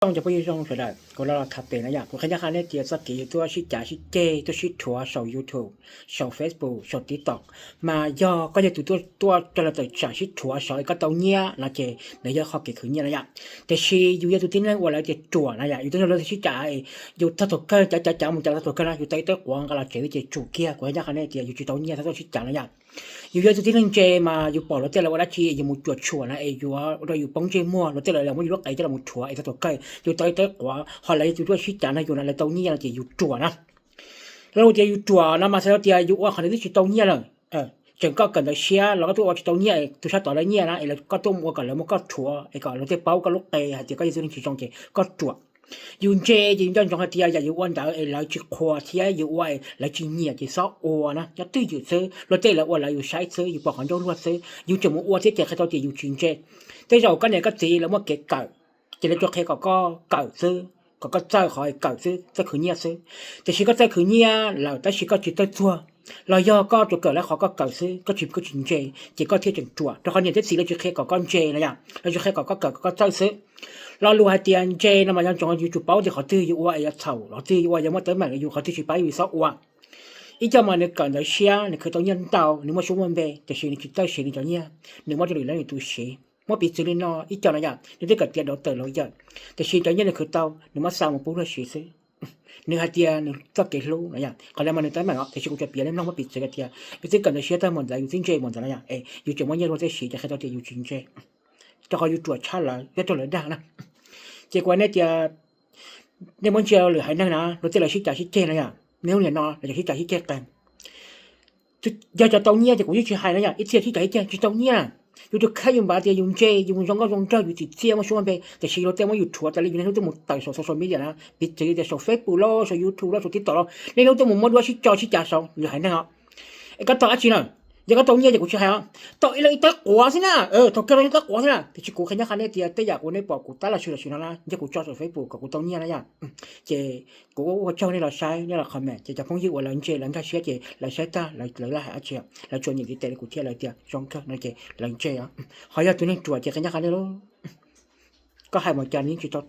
Zoo cov phooj ywg zoo sawv daws, kuv los los tham pem no yom, kuv qhia ncaj qha nej tias txoj kev yus tuaj sib cav sib ceg tuaj sib rhuav saum YouTube, saum Facebook, saum TikTok, mas yog koj yog tus tuaj tuaj coj lawv tawm tsam sib rhuav saud es koj tau nyiaj no ces nws yog qhov kev khwv nyiaj no yom. Tiam sis yus yog tus tib neeg uas lawv tias ruam no yom, yus tuaj nrog lawv sib cav es yus tag thaum kawg cav cav cav mus cav tag thaum kawg no yus tau ib tawb quav nqa los tsev xwb ces tsum kiag, kuv qhia ncaj qha nej tias yus tsis tau nyiaj thaum tuaj sib cav no yom. Yus yog tus tib neeg ntse mas yus pom luag tej lawv ua dab tsi yus mus cuam tshuam na es yuav ua rau yus poob ntsej muag, luag tej lawv los muab yus lub qe coj los mus rhuav es tag thaum kawg yus tau ib tawb quav, ho lawv yog tus tuaj sib cav nrog yus no lawv tau nyiaj no ces yus ruam na. Lawv tias yus ruam no mas txhais tau tias yus ua qhov ntawd twb tsis tau nyiaj lawm, tseem koj kawm ntawv siab los koj tuaj ua tsis tau nyiaj es tus sab tod lawv nyiaj na es koj tuaj mus ua kom lawv muab koj rhuav es kom luag tej paub koj lub qe hais tias koj yog tus neeg tsis zoo ces koj ruam. Yus ntse ces yus nco ntsoov hais tias yam yus ua ntawd es lawv tsis qhuas thiab yus ua es lawv tsis nyiam ces txhob ua na, nyob twj ywm xwb, luag tej lawv ua lawv yus saib xwb, yus pom qhov ncauj luag xwb, yus tseem mus ua thiab ces qhia tau tias yus tsis ntse. Tej zaum koj niam koj txiv lawv muaj kev kawm ces lawv tsuas qhia kom koj kawm xwb, kom koj txawj qhov kawm xwb, txawj khwv nyiaj xwb. Tiam sis koj txawj khwv nyiaj lawm tab sis koj tsis txawj txuag, los yog koj tsuas kawm lawv qhov koj kawm xwb, koj tsis koj tsis ntse, ces koj thiaj tseem ruam, rau qhov niam thiab txiv lawv tsis qhia kom koj ntse no yom, lawv tsis qhia kom koj kawm kom koj txawj xwb. Lo lus hais tias ntse no mas nco ntsoov yus tsum paub tias qhov twg yus ua es yuav txhaum, qhov twg yus ua yuav muaj teeb meem, yus qhov twg tsis paub yus txhob ua. Ib co mas nws kawm ntawv siab nws khwv tau nyiaj ntau nws muaj suab muaj npe tiam sis nws tsis txawj siv nws cov nyiaj, nws muab rau lwm leej lwm tus siv. Muab piv txwv li no ib co no yom, nws twb kawm tiav doctor los yawm, tiam sis cov nyiaj nws khwv tau nws muab xa mus pub luag siv xwb. Nws hais tias nws txoj kev hlub no yom, qhov no mas nws teeb meem os, tiam sis kuv tsuas piav li mloog muab piv txwv hais tias yus twb kawm ntawv siab tag mus ntawd yus twb ntse mus ntawd no yom es yus tseem muab nyiaj luag tej siv ces qhia tau tias yus tsis ntse, rau qhov yus ruam tshaj lawv, yog raug lawv dag na. Ces kuv hais nej tias nej muab ntsia lwm haiv neeg na, luag tej lawv sib cav sib ceg no yom, niaj hnub niam no lawv cov sib cav sib ceg qeeg. Yog cov tau nyiaj ces kuv yeej tsis hais no yom, ib txhia sib cav sib ceg tsis tau nyiaj. Yus tus kheej yus npav tias yus ntse, yus mus zoo nkauj zoo nraug, yus txim txiaj muaj suab muaj npe, tiam sis luag tej muab yus rhuav tas li, yus niaj hnub tuaj mus tawm saum social media na, piv txwv tias saum Facebook los saum YouTube los saum TikTok los niaj hnub tuaj mus muab duab sib tso sib cav saud, lwm haiv neeg os. Es koj tau dab tsi na? Yog koj tau nyiaj ces kuv tsis hais os, tau ib leeg ib tawb quav xwb na, thaum kawg tau ib tawb quav xwb na, tiam sis kuv qhia ncaj qha nej tias tej yam uas nej pom kuv tab los swm los sim no na yog kuv tso saum Facebook kom kuv tau nyiaj na yom. Ces kuv ua tsaug nej los saib nej los comment, ces cov phooj ywg uas lawv ntse lawv nkag siab ces lawv saib tag lawv laj hais dab tsi, lawv tsuas nyiam tiv tes li kuv thiab lawv tias zoo kawg no ces lawv ntse os. Ho yog tus neeg ruam ces qhia ncaj qha nej lauj, koj hais mus cas nws yeej tsis tau tau.